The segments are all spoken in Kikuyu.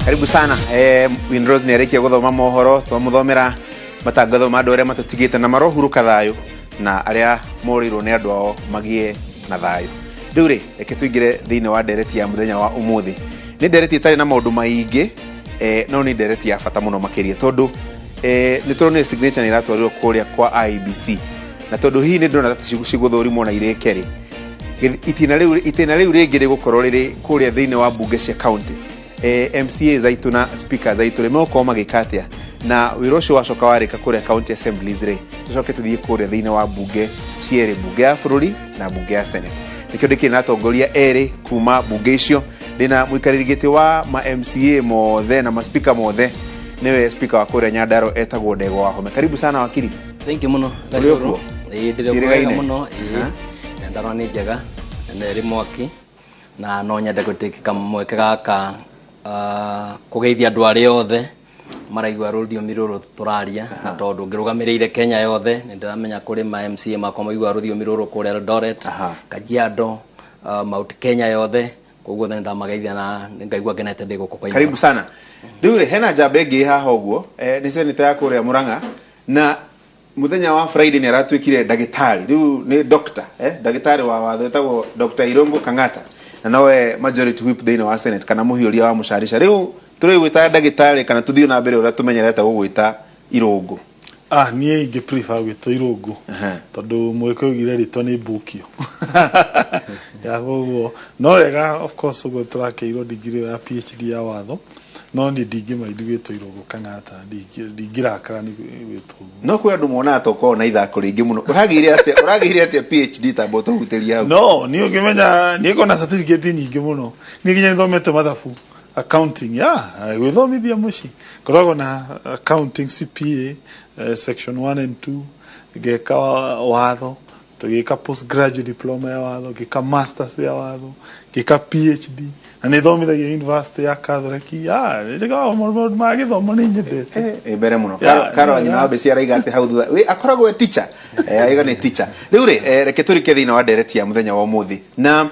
Karibu sana. Winrose nĩ arĩkia gũthoma mohoro, twamuthomera matangatho ma andũ arĩa matũtigĩte na marohurũka thayũ, na arĩa morĩirwo nĩ andũ ao magĩe na thayũ. Rĩu rĩ, reke tũingĩre thĩinĩ wa ndereti ya mũthenya wa ũmũthĩ. Nĩ ndereti ĩtarĩ na maũndũ maingĩ, no nĩ ndereti ya bata mũno makĩria, tondũ nĩ tũronire signature nĩ iratwarirwo kũrĩa kwa IEBC, na tondũ hihi nĩ ndĩrona ta cigũthũrimwo na irĩke rĩ, itĩna rĩu rĩngĩ rĩgũkorwo rĩrĩ kũrĩa thĩinĩ wa mbunge cia county. MCAs aitũ na speakers aitũ rĩ, megũkorwo magĩka atĩa? Na wĩra ũcio wacoka warĩka kũrĩa county assemblies rĩ, tũcoke tũthiĩ kũrĩa thĩinĩ wa mbunge cierĩ, mbunge ya bũrũri na mbunge ya Senate. Nĩkĩo ndĩkĩrĩ na atongoria erĩ kuma mbunge icio. Ndĩna mũikarĩri gĩtĩ wa ma MCA mothe na ma speaker mothe, nĩwe speaker wa kũrĩa Nyandarua, etagwo Ndegwa Wahome. Karibu sana, wakiri. Thank you muno. Ũrĩ o kuo? Ĩĩ, ndĩrĩ o kuo wega Tiĩrĩgaine? mũno, ĩĩ. Nyandarua nĩ njega na ĩrĩ mwaki, na no nyende gũtĩkĩka mweke gaka kũgeithia andũ arĩa othe maraigua rũthiomi rũrũ tũraria, na tondũ ngĩrũgamĩrĩire Kenya yothe, nĩ ndĩramenya kũrĩ ma MCA makwa maigua rũthiomi rũrũ kũrĩa Eldoret, Kajiado, Mount Kenya yothe. Koguo othe nĩ ndamageithia na ngaigua ngenete ndĩ gũkũ kwa. Karibu sana. Rĩu rĩ, hena njamba ĩngĩ ĩ haha ũguo, nĩ senator ya kũrĩa Murang'a, na muthenya wa Friday nĩ aratuĩkire ndagĩtarĩ. Rĩu nĩ doctor, ndagĩtarĩ wa watho, etagwo Dr. Irungu Kang'ata, na nowe majority whip thĩinĩ wa Senate, kana mũhiũria wa mũcarica. Rĩu tũrĩgwĩta ndagĩtarĩ kana tũthiĩ na mbere ũrĩa tũmenyerete gũgwĩta Irũngũ? Ah, niĩ ingĩ prefer gwĩtwo Irũngũ, tondũ mũgĩkũyũ oigire rĩtwa nĩ mbũkio ya koguo no wega. Of course, ũguo tũrakeirwo ndigiri ĩyo ya PhD ya watho, no niĩ ndingĩmaindi gwĩtwo Irũngũ Kang'ata. Ndingĩrakara nĩ gwĩtwo ũguo. No kwĩ andũ monaga ta ũkoragwo na ithako rĩingĩ mũno. Ũragĩire atĩa PhD? Tamba ũtũhutĩrie hau. No niĩ ũngĩmenya niĩ ngona certificate nyingĩ mũno. Niĩ nginya nĩthomete mathabu, accounting, ya gwĩthomithia mũciĩ. Ngoragwo na accounting CPA, section 1 and 2, ngeka watho, tũgĩka postgraduate diploma ya watho, ngĩka masters ya watho, ngĩka PhD, na nĩ thomithagia university ya Catholic. Ya njĩkaga maũndũ ma gĩthomo, nĩ nyendete. Ĩ mbere mũno. Ya, Karo wa nyina wa Beci araiga atĩ hau thutha wĩ akoragwo e teacher, aiga nĩ teacher. Rĩu rĩ, reke tũrike thĩinĩ wa ndereti ya mũthenya wa ũmũthĩ, na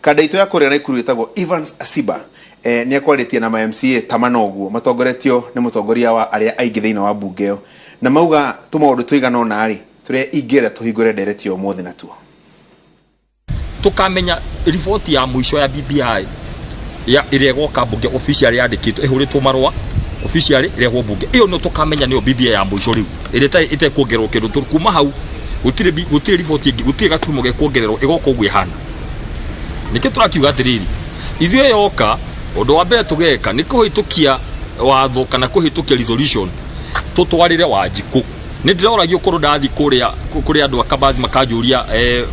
kanda itũ ya kũrĩa Naikuru ĩtagwo Evans Asiba, nĩ ekwarĩtie na ma MCA tamana ũguo matongoretio nĩ mũtongoria wa arĩa aingĩ thĩinĩ wa mbunge ĩyo, na mauga tũmaũndũ tũigana ũna rĩ, tũrĩa ingĩenda tũhingũre ndereti ya ũmũthĩ natuo. Tukamenya riboti ya mũico ya BBI ya ĩrĩa ĩgoka mbunge officially, yandĩkĩtwo, ĩhũrĩtwo marũa officially, ĩrehwo mbunge ĩyo, no tũkamenya nĩyo BBI ya mũico rĩu, ĩrĩa ĩtekuongererwo kĩndũ. Tondũ kuma hau gũtirĩ riboti ĩngĩ, gũtirĩ gaturumo gekuongererwo, ĩgoka ũguo ĩhana. Nĩkĩo tũrakiuga atĩrĩrĩ, ithuĩ yoka, ũndũ wa mbere tũgeka nĩ kũhĩtũkia watho kana kũhĩtũkia resolution tũtwarĩre Wanjikũ. Nĩ ndĩroragio kũrũ ndathiĩ kũrĩa kũrĩ andũ a Kabazi, makanjũria,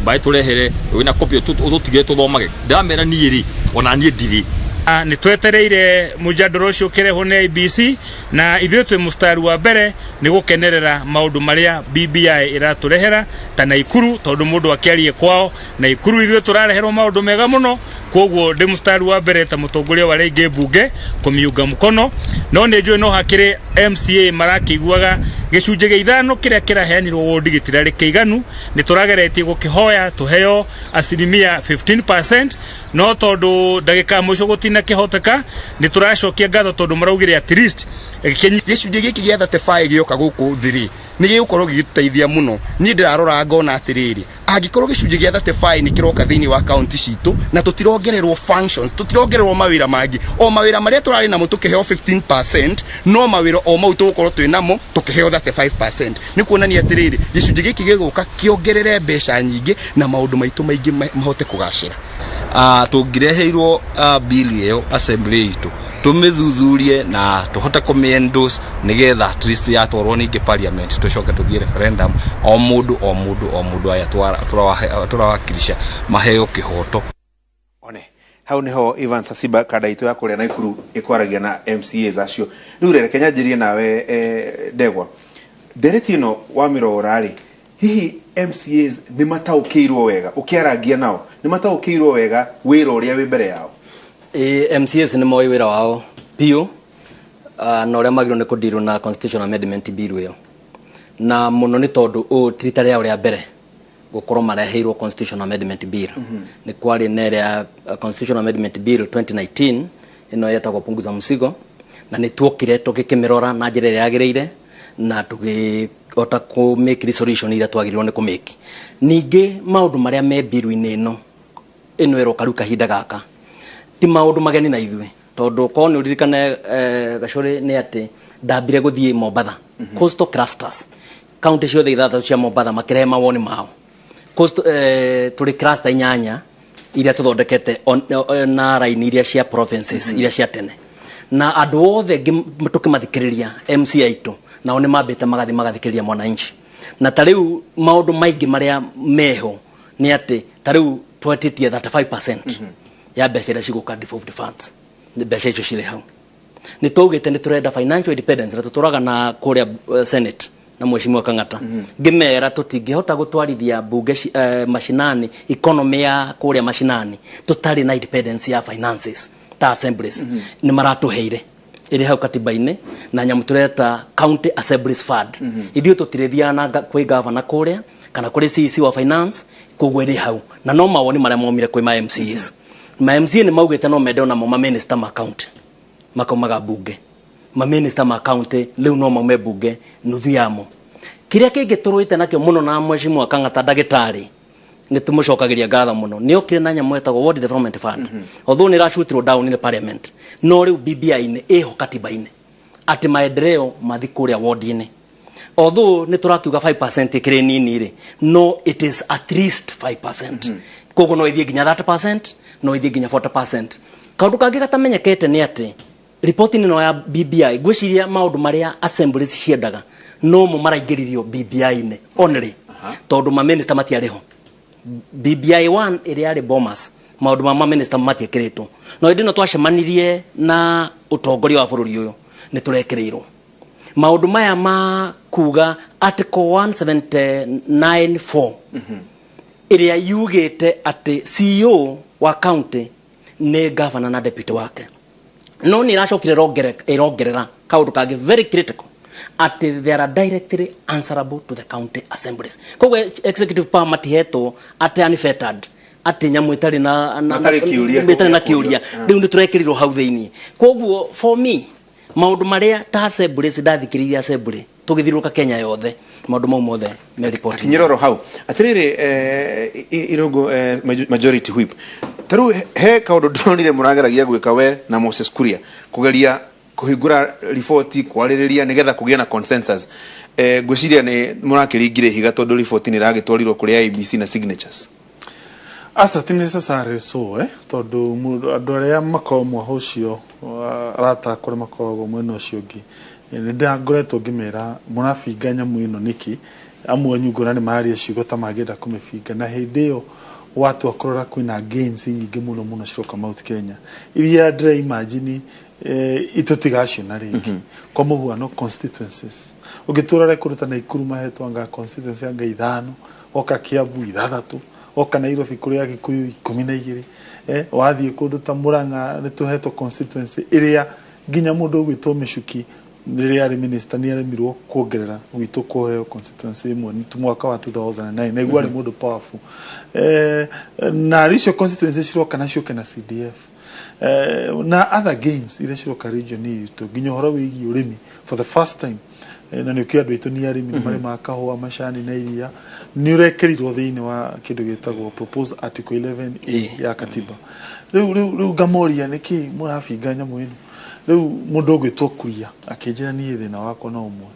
mbaĩ tũrehere wĩna copy ũtũtigĩre tũthomage. Ndĩramera niĩ rĩ, ona niĩ ndirĩ. Nĩ twetereire mũjadara ũcio ũkĩrehwo nĩ IEBC, na ithuĩ twĩ mũstari wa mbere nĩ gũkenerera maũndũ marĩa BBI ĩratũrehera ta Naikuru, tondũ mũndũ akĩarie kwao Naikuru, ithuĩ tũrareherwo maũndũ mega mũno. Koguo ndĩ mũstari wa mbere ta mũtongoria wa arĩa aingĩ mbunge kũmiunga mkono. No nĩ njũĩ no hakĩrĩ MCA marakĩiguaga gĩcunjĩ gĩa 5 kĩrĩa kĩraheanirwo wodi gĩtirarĩ kĩiganu. Nĩ tũrageretie gũkĩhoya tũheo asilimia 15%, no tondũ ndagĩka ya mũico gũtina kĩhoteka, nĩ tũracokia ngatho tondũ maraugire at least Gĩcunjĩ gĩkĩ gĩa 35 gĩoka gũkũ thĩ rĩ, nĩ gĩgũkorwo gĩgĩtũteithia mũno. Niĩ ndĩrarora ngona atĩrĩrĩ, angĩkorwo gĩcunjĩ gĩa 35 nĩ kĩroka thĩinĩ wa kaunti citũ na tũtirongererwo functions, tũtirongererwo mawĩra mangĩ, o mawĩra marĩa tũrarĩ namo tũkĩheo 15%, no mawĩra o mau tũgũkorwo twĩ namo tũkĩheo 35%, nĩ kuonania atĩrĩrĩ, gĩcunjĩ gĩkĩ gĩgũka kĩongerere mbeca nyingĩ na maũndũ maitũ maingĩ mahote kũgacĩra. Tũngĩreheirwo bill ĩyo assembly itũ, tũmĩthuthurie na tũhote kũmĩ endorse, nĩgetha at least yatwarwo ningĩ parliament, tũcoke tũthiĩ referendum, o mũndũ o mũndũ o mũndũ aya tũrawakilisha maheo kĩhoto. One hau niho Evans Asiba, kanda itũ ya kũrĩa Naikuru, ĩkwaragia na MCAs acio. Rĩu rĩ, reke nyanjĩrie nawe, Ndegwa. Ndereti ĩno wamĩrora rĩ, hihi MCAs nĩ mataũkĩirwo wega ũkĩarangia nao, nĩ mataũkĩirwo wega wĩra ũrĩa wĩ mbere yao? Ĩĩ, MCAs nĩ moĩ wĩra wao biũ, na ũrĩa magĩrĩirwo nĩ kũndirwo na constitutional amendment bill ĩyo, na mũno nĩ tondũ ũũ ti rita rĩao rĩa mbere gũkorwo mareheirwo constitutional amendment bill. Nĩ kwarĩ na ĩrĩa constitutional amendment bill 2019, ĩno yetagwo punguza mzigo. Na nĩ tuokire tũgĩkĩmĩrora na njĩra ĩrĩa yagĩrĩire na tũgĩhota kũ make resolution iria twagĩrĩirwo nĩ kũ make. Ningĩ maũndũ marĩa me bill-inĩ ĩno ĩno ĩroka rĩu kahinda gaka ti maũndũ mageni na ithuĩ, tondũ korwo nĩ ũririkane Gacũrĩ, nĩ atĩ ndambire gũthiĩ Mombatha, coastal clusters, kaunti ciothe ithathatũ cia Mombatha, makĩrehe mawoni mao. Coastal, tũrĩ cluster inyanya iria tũthondekete na raini iria cia provinces iria cia tene, na andũ othe tũkĩmathikĩrĩria MC aitũ nao nĩ mambĩte magathiĩ magathikĩrĩria mwananchi. Na ta rĩu maũndũ maingĩ marĩa meho nĩ atĩ ta rĩu twetĩtie 35% ya mbeca iria cigũka devolved funds, nĩ mbeca icio cirĩ hau. Nĩ twaugĩte nĩ tũrenda financial independence, na tũtũraga na kũrĩa Senate na Mheshimiwa Kang'ata, ngĩmera tũtingĩhota gũtwarithia bunge mashinani, economy ya kũrĩa mashinani, tũtarĩ na independence ya finances ta assemblies. Nĩ maratũheire ĩrĩ hau katiba-inĩ na nyamũ tũreta County Assemblies Fund. Ithuĩ tũtirĩthiaga na kwĩ governor kũrĩa kana kũrĩ CEC wa finance, koguo ĩrĩ hau. Na no mawoni marĩa momire kwĩ ma MCAs, ma MCA nĩ maugĩte no mende onamo ma minister ma county makaumaga bunge, ma minister ma county rĩu no maume bunge nuthu yamo. Kĩrĩa kĩngĩ tũrũĩte nakĩo mũno na Mheshimiwa Kang'ata ndagĩtarĩ, nĩ tũmũcokagĩria ngatho mũno, nĩ okire na nyamũ ĩtagwo Ward Development Fund. Although nĩ ĩracutirwo down in the parliament, no rĩu BBI-inĩ ĩho katiba-inĩ atĩ maendeleo mathi kũrĩa ward-inĩ. Although nĩ tũrakiuga 5% ĩkĩrĩ nini rĩ, no it is at least 5%. Koguo no ĩthiĩ nginya 30%, no ĩthiĩ nginya 40%. Kaũndũ kangĩ gatamenyekete nĩ atĩ riboti ĩno ya BBI, ngwĩciria maũndũ marĩa assemblies ciendaga no mo maraingĩririo BBI-inĩ only, tondũ maminista matiarĩ ho. BBI 1 ĩrĩa yarĩ Bomas, maũndũ ma maminista matiĩkĩrĩtwo, no hĩndĩ ĩno twacemanirie na ũtongoria wa bũrũri ũyũ nĩ tũrekĩrĩirwo maũndũ maya ma kuga article 179.4 ĩrĩa yugĩte atĩ CEO wa county nĩ governor na deputy wake. No nĩ ĩracokire ĩrongerera kaũndũ kangĩ very critical, atĩ they are directly answerable to the county assemblies. Koguo executive power matihetwo atĩ unfettered, atĩ nyamũ ĩtarĩ na Matarĩ kĩũria. Ĩtarĩ na kĩũria. Rĩu nĩ tũrekĩrirwo hau thĩinĩ. Koguo for me, maũndũ marĩa ta assemblies ndathikĩrĩirie assembly tũgĩthiũrũrũka Kenya yothe, maũndũ mau mothe me report. Kinyiroro hau atiriri, Irungu, majority whip, ta rĩu he kaũndũ ndĩronire mũrageragia gwĩka we na Moses Kuria, kũgeria kũhingũra riboti kwarĩrĩria nĩgetha kũgĩe na consensus. Ngwĩciria nĩ mũrakĩringire ihiga, tondũ riboti nĩ ĩragĩtwarirwo kũrĩ IEBC na signatures. Aca, ti necessary so, tondũ andũ arĩa makoragwo mwaha ũcio, arata akwa arĩa makoragwo mwena ũcio ũngĩ, nĩ ndĩrangoretwo ngĩmera, mũrabinga nyamũ ĩno nĩkĩ? Amwe anyu ngona nĩ maria ciugo ta mangĩenda kũmĩbinga, na hĩndĩ ĩyo watua kũrora kwĩna gains nyingĩ mũno mũno ciroka Mount Kenya iria ndĩra imagine itũtigaciona rĩngĩ. Kwa mũhuano, constituencies, ũngĩtũrore kũndũ ta Naikuru mahetwo anga constituency anga ithano, oka Kiambu ithathatũ, oka Nairobi kũrĩ Agĩkũyũ 12, wathiĩ kũndũ ta Murang'a nĩ tũhetwo constituency ĩrĩa nginya mũndũ ũgwĩtwo Mĩcuki rĩrĩa arĩ minister nĩ aremirwo kuongerera gwitũ kũheo constituency ĩmwe nĩ mwaka wa 2009, na iguo arĩ mũndũ powerful. Na icio constituency ciroka na ciũke na CDF na other gains iria ciroka region itũ, nginya ũhoro wĩgiĩ ũrĩmi for the first time, na nĩ ũkĩũĩ andũ aitũ nĩ arĩmi, nĩ marĩmaga kahũa, macani na iria, nĩ ũrekĩrirwo thĩinĩ wa kĩndũ gĩtagwo proposed article 11A ya katiba. Rĩu ngamoria, nĩkĩ mũrabinga nyamũ ĩno? Rĩu mũndũ ũgwĩtwo Kuria akĩnjĩra, niĩ thĩna wakwa no ũmwe,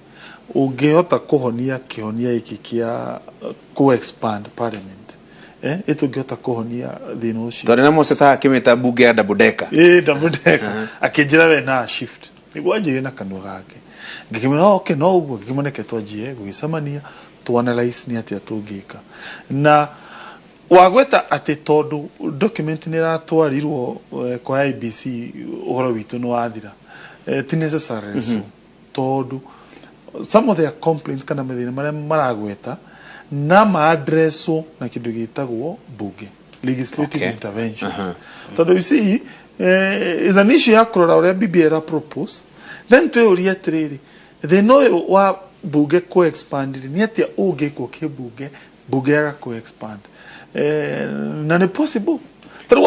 ũngĩhota kũhonia kĩhonia gĩkĩ kĩa kũ expand parliament, ĩtũngĩhota kũhonia thĩna ũcio. Twarĩ na Moses haha akĩmĩta bunge ya double decker. Ĩ, double decker. Akĩnjĩra we na shift nĩguo anjĩre na kanua gake. Ngĩkĩmwĩra, "Oh, okay, no ũguo." Ngĩkĩmũneke twanjie gũgĩcemania tu analyze nĩ atĩa tũngĩka, na wagweta atĩ tondũ document nĩ ĩratwarirwo kwa IEBC, ũhoro witũ nĩ wathira. Ti necessarily so, tondũ some of their complaints kana mathĩna marĩa maragweta na ma-addresswo na kĩndũ gĩtagwo bunge legislative interventions. Tondũ you see, is an issue ya kũrora ũrĩa BBI ĩra propose, then twĩyũrie atĩrĩrĩ, thĩna ũyũ wa bunge kũ expand rĩ, nĩ atĩa ũngĩkwo kĩmbunge bunge yaga kũ expand? Na nĩ possible. Tondũ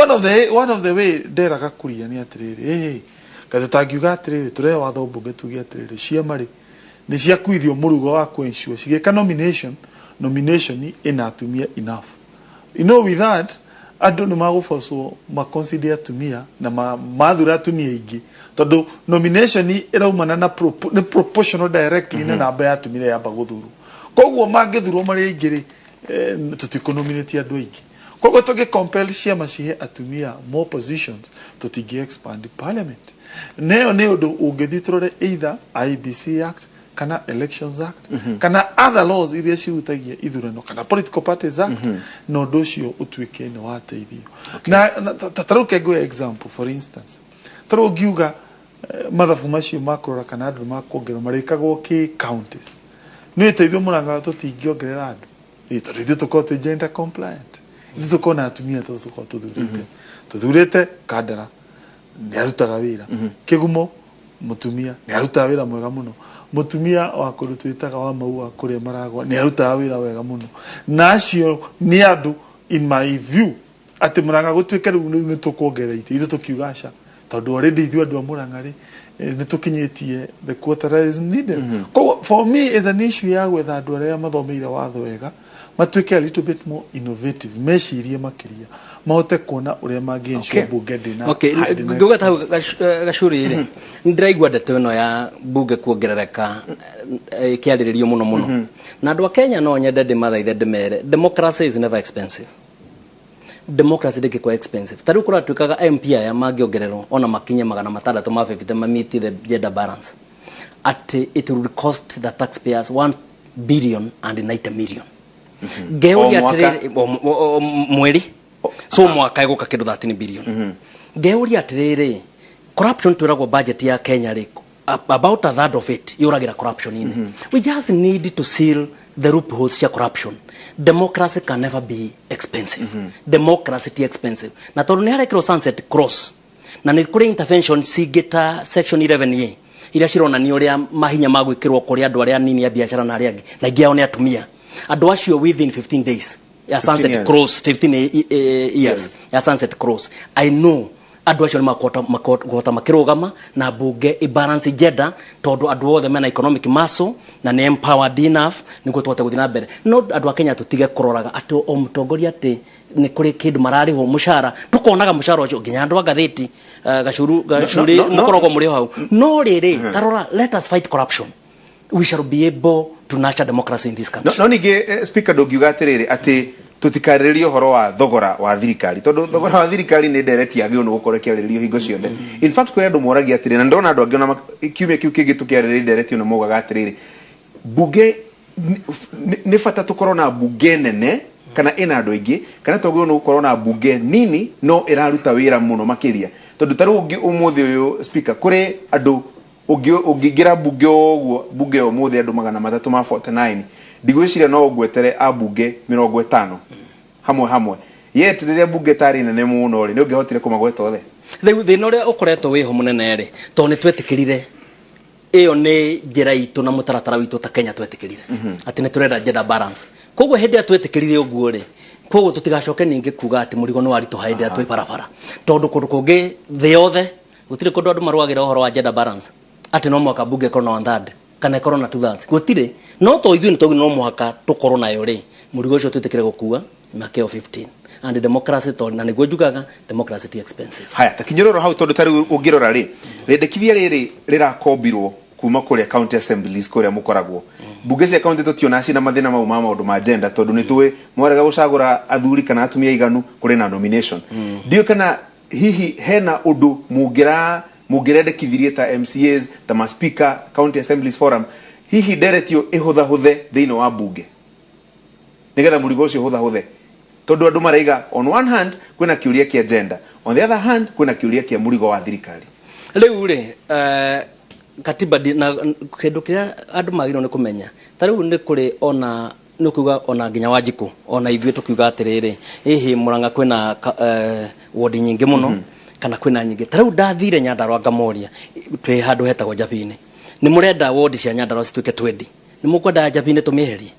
one of the way nderaga Kuria nĩ atĩrĩrĩ, ĩhĩ, Kaĩ tũtangiuga atĩrĩrĩ, tũrehe watho mbunge tuge atĩrĩrĩ, ciama rĩ, nĩ ciakuithio mũrigo wa kũ ensure cigĩka nomination, nomination ĩna atumia enough. You know with that, andũ nĩ magũbocwo ma consider atumia na mathura atumia aingĩ tondũ nomination ĩraumana na nĩ proportional directly na namba ya atumia ĩrĩa yamba gũthurwo. Koguo mangĩthurwo marĩ aingĩ rĩ, tũtikũ-nominate andũ aingĩ. Koguo tũngĩ compel ciama cihe atumia more positions, tũtingĩ expand parliament. Na ĩyo nĩ ũndũ ũngĩthiĩ tũrore either IEBC Act kana Elections Act kana other laws iria cihutagia ithurano kana Political Parties Act, na ũndũ ũcio ũtuĩke nĩ wateithio. Na ta rĩu ke ngũhe example, for instance, ta rĩu ũngiuga mathabu macio ma kũrora kana andũ nĩ makuongererwo marĩkagwo kĩ counties, nĩ ĩteithio Mũrang'a tũtingĩongerera andũ. Tondũ ithuĩ tũkorwo twĩ gender compliant, ithuĩ tũkorwo na atumia tondũ tũkorwo tũthurĩte Kandara nĩ arutaga wĩra, Kĩgumo mũtumia nĩ arutaga wĩra mwega mũno, mũtumia wa kũndũ twĩtaga wa Maua kũrĩa Maragwa nĩ arutaga wĩra wega mũno, na acio nĩ andũ in my view atĩ Mũrang'a gũtuĩke rĩu nĩ tũkuongerera itĩ, ithuĩ tũkiuga aca, tondũ already ithuĩ andũ a Mũrang'a rĩ, nĩ tũkinyĩtie the quota that is needed. Koguo for me is an issue ya gwetha andũ arĩa mathomeire watho wega, matuĩke a little bit more innovative, mecirie makĩria, mahote kuona ũrĩa mangĩ ensure bunge ndĩna ndĩna Ngũgweta hau Gacuri rĩ, nĩ ndĩraigua ndeto ĩno ya bunge kuongerereka ĩkĩarĩrĩrio mũno mũno, na andũ a Kenya no nyende ndĩmathaithe, ndĩmere democracy is never expensive. Democracy ndĩngĩkorwo expensive. Ta rĩu kũratuĩkaga MP aya mangĩongererwo ona makinye 650 ma meet the gender balance, atĩ it will cost the taxpayers 1 billion and 90 million. Ngeyũria O mwaka? atĩrĩrĩ, o mweri, so mwaka ĩgũka kĩndũ 13 billion. Ngeyũria atĩrĩrĩ, corruption twĩragwo budget ya Kenya rĩ, about a third of it yũragĩra corruption-inĩ. We just need to seal the loopholes cia corruption. Democracy can never be expensive. Democracy ti expensive, na tondũ nĩ harekĩrwo sunset clause na nĩ kũrĩ intervention cingĩ ta section 11A iria cironania ũrĩa mahinya ma gwĩkĩrwo kũrĩ andũ arĩa anini a biacara na arĩa angĩ, na aingĩ ao nĩ atumia, andũ acio within 15 days ya sunset years. Clause 15 years ya sunset clause, I know andũ acio nĩ makũhota makĩrũgama na bunge ibalance gender, tondũ andũ othe mena economic muscle na nĩ empowered enough nĩguo tũhote gũthiĩ na mbere. No andũ a Kenya tũtige kũroraga atĩ o mũtongoria atĩ nĩ kũrĩ kĩndũ mararĩhwo mũcara, tũkonaga mũcara ũcio nginya andũ a ngathĩti, Gacuru, Gacuri, no. mũkoragwo mũrĩ o hau. No rĩrĩ, tarora, let us fight corruption, we shall be able to nurture democracy in this country. No ningĩ speaker, ndũngiuga atĩrĩrĩ atĩ tũtikarĩrĩrie ũhoro wa thogora wa thirikari, tondũ thogora wa thirikari nĩ ndereti yagĩrĩirwo nĩ gũkorwo ĩkĩarĩrĩrio hingo ciothe. In fact, kũrĩ andũ moragia atĩrĩrĩ, na ndona andũ angĩ ona kiumia kĩu kĩngĩ tũkĩarĩrĩria ndereti ĩno maugaga atĩrĩrĩ, bunge nĩ bata tũkorwo na bunge nene kana ĩna andũ aingĩ, kana twagĩrĩirwo nĩ gũkorwo na bunge nini no ĩraruta wĩra mũno makĩria, tondũ ta rĩu ũmũthĩ ũyũ, speaker, kũrĩ andũ ũngĩingĩra mbunge o ũguo, mbunge ya ũmũthĩ andũ 349, ndigwĩciria no ũngwetere ambunge 50 hamwe hamwe. Yet rĩrĩa mbunge ĩtarĩ nene mũno rĩ, nĩ ũngĩahotire kũmagweta othe. Rĩu thĩna ũrĩa ũkoretwo wĩho mũnene rĩ, tondũ nĩ twetĩkĩrire ĩyo nĩ njĩra itũ na mũtaratara witũ ta Kenya, twetĩkĩrire atĩ nĩ tũrenda gender balance. Koguo hĩndĩ ĩrĩa twetĩkĩrire ũguo rĩ, koguo tũtigacoke ningĩ kuga atĩ mũrigo nĩ waritũha hĩndĩ ĩrĩa twĩ barabara, tondũ kũndũ kũngĩ thĩ yothe gũtirĩ kũndũ andũ marũagĩra ũhoro wa gender balance atĩ no mũhaka mbunge ĩkorwo na one third kana ĩkorwo na two thirds. Gũtirĩ. No to ithuĩ nĩ twaugire no mũhaka tũkorwo nayo rĩ, mũrigo ũcio twĩtĩkĩre gũkua makĩo 15 and democracy, tondũ na nĩguo njugaga democracy ti expensive. Haya, ta kinyũrũro hau, tondũ ta rĩu ũngĩrora rĩ, rĩendekithia rĩrĩ rĩrakombirwo kuma kũrĩa county assemblies kũrĩa mũkoragwo mbunge cia county, tũtiona cina mathĩna mau ma maũndũ ma gender, tondũ nĩ tũĩ mwarega gũcagũra athuri kana atumia aiganu kũrĩ na nomination. Ndiũĩ kana hihi hena ũndũ mũngĩrendekithirie ta MCAs, ta ma speaker county assemblies forum, hihi nderetio ĩhũthahũthe thĩinĩ wa mbunge nigetha mũrigo ũcio ũhũthahũthe, tondũ andũ maraiga on one hand kwĩna kĩũria kĩa gender, on the other hand kwĩna kĩũria kĩa mũrigo wa thirikari. Rĩu rĩ, katiba na kĩndũ kĩrĩa andũ magĩrĩirwo nĩ kũmenya, ta rĩu nĩ kũrĩ ona nĩ kuga ona nginya Wanjikũ, ona ithuĩ tũkiuga atĩrĩrĩ, ĩhĩ Mũrang'a kwĩna wodi nyingĩ mũno kana kwĩna nyingĩ. Ta rĩu ndathire Nyandarũa ngamoria, twĩ handũ hetagwo Njabini, nĩ mũrenda wodi cia Nyandarũa cituĩke 20, nĩ mũkwenda Njabini tũmĩeherie?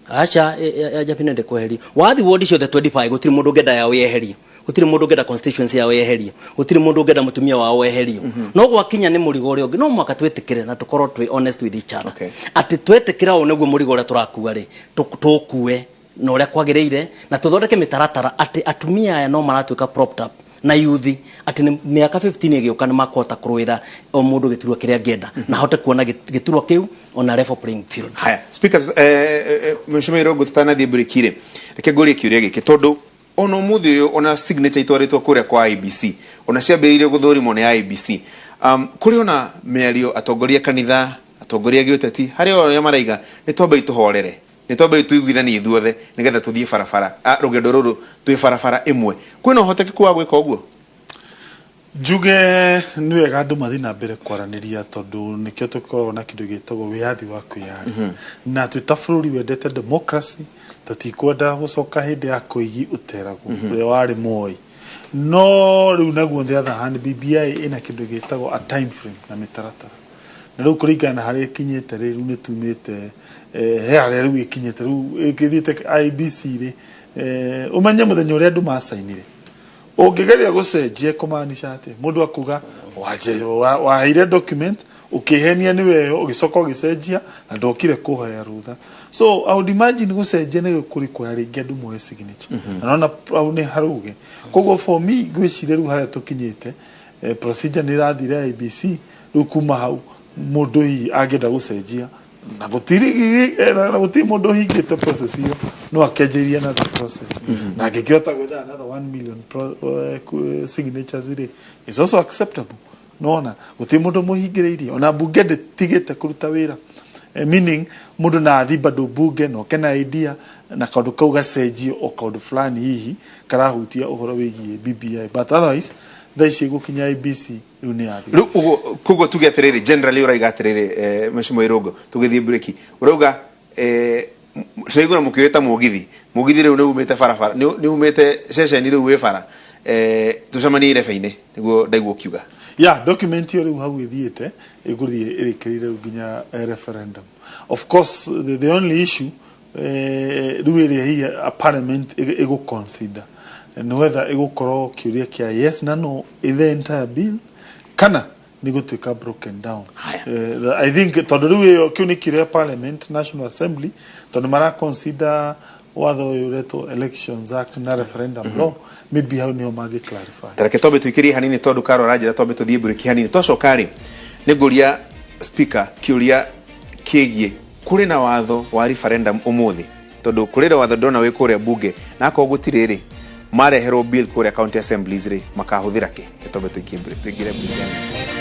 Aca, ya Njabini ndĩkweherio. Wathi wodi ciothe 25, gũtirĩ mũndũ ũngĩenda yao yeherio, gũtirĩ mũndũ ũngĩenda constituency yao yeherio, gũtirĩ mũndũ ũngĩenda mũtumia wao weherio. No gwakinya nĩ mũrigo ũrĩa ũngĩ, no mũhaka twĩtĩkĩre na tũkorwo twĩ honest with each other, atĩ twetĩkĩra ũũ nĩguo mũrigo ũrĩa tũrakua rĩ, tũkue na ũrĩa kwagĩrĩire, na tũthondeke mĩtaratara atĩ atumia aya no maratuĩka propped up na yuthi, atĩ nĩ mĩaka 15 ĩgĩũka nĩ makũhota kũrũĩra o mũndũ gĩturwa kĩrĩa angĩenda na ahote kuona gĩturwa kĩu on a level playing field. Haya, speaker, mheshimiwa Irungu, tutanathiĩ break rĩ, reke ngũrie kĩũria gĩkĩ, tondũ ona ũmũthĩ ũyũ ona signature itwarĩtwo kũrĩa kwa IEBC, ona ciambĩrĩirie gũthũrimwo nĩ IEBC, kũrĩ ona mĩario atongoria kanitha, atongoria gĩũteti, harĩ o arĩa maraiga nĩ twambei tũhorere, nĩ twambei tũiguithanie ithuothe nĩgetha tũthiĩ barabara, rũgendo rũrũ twĩ barabara ĩmwe. Kwĩna ũhotekeku wa gwĩka ũguo? Njuge nĩ wega andũ mathiĩ na mbere kwaranĩria, tondũ nĩkĩo tũkoragwo na kĩndũ gĩtagwo wĩyathi wa kwĩyaria, na twĩ ta bũrũri wendete democracy, tũtikwenda gũcoka hĩndĩ ya kũigi ũteragwo ũrĩa warĩ Moi. No rĩu naguo, on the other hand, BBI ĩna kĩndũ gĩtagwo a time frame na mĩtaratara, na rĩu kũringana na harĩa ĩkinyĩte rĩ, rĩu nĩ tumĩte he harĩa rĩu ĩkinyĩte, rĩu ĩgĩthiĩte IEBC rĩ, ũmenye mũthenya ũrĩa andũ macainire, ũngĩgeria gũcenjia kũmaanisha atĩ mũndũ akuga waheire document ũkĩhenia nĩ weyo, ũgĩcoka ũgĩcenjia na ndokire kũhoya rũtha. So I would imagine gũcenjia nĩ kũrĩ rĩngĩ andũ moe signature, na naona hau nĩ haruge. Koguo for me, ngwĩciria rĩu harĩa tũkinyĩte, procedure nĩ ĩrathire IEBC. Rĩu kuma hau, mũndũ hihi angĩenda gũcenjia, na gũtirĩ na gũtirĩ mũndũ ũhingĩte process ĩyo, no akĩanjĩrĩrie another process, na angĩkĩhota gwetha another 1 million signatures rĩ, is also acceptable. Nona gũtirĩ mũndũ mũhingĩrĩirie, ona mbunge ndĩtigĩte kũruta wĩra, meaning mũndũ na athi bado bunge na oke na idea na kaũndũ kau gacenjio, o kaũndũ fulani hihi karahutia ũhoro wĩgiĩ BBI, but otherwise thaa ici gũkinya IEBC rĩu nĩ yathi. Rĩu ũguo koguo tuge atĩrĩrĩ, generally ũraiga atĩrĩrĩ, mheshimiwa Irũngũ, tũgĩthiĩ break, ũrauga tũraigua mũkĩwĩta mũgithi, mũgithi rĩu nĩ umĩte barabara, nĩ umĩte ceceni, rĩu wĩ bara, tũcemanie irebe-inĩ, nĩguo ndaigua ũkiuga. Ya document ĩyo rĩu hau ĩthiĩte, ĩgũthiĩ ĩrĩkĩrĩire rĩu nginya referendum. Of course, the only issue rĩu ĩrĩa hihi a parliament ĩgũ consider nĩ whether ĩgũkorwo kĩũria kĩa yes na no in the entire bill, kana nĩ gũtuĩka broken down. Haya. I think tondũ rĩu ĩyo kĩu nĩ kĩũria parliament, National Assembly, tondũ mara consider watho ũyũ ũretwo Elections Act na referendum law, maybe hau nĩho mangĩ clarify. Tareke twambe tũikĩrie hanini, tondũ karo aranjĩra twambe tũthiĩ break hanini. Twacoka rĩ, nĩ ngũria speaker kĩũria kĩgiĩ kũrĩ na watho wa referendum ũmũthĩ, tondũ kũrĩ na watho ndĩrona wĩ kũrĩa bunge, na akorwo gũtirĩ rĩ, mareherwo bill kũrĩa county assemblies rĩ, makahũthĩra kĩ? Reke twambe tũikie break, tũingĩre break hanini.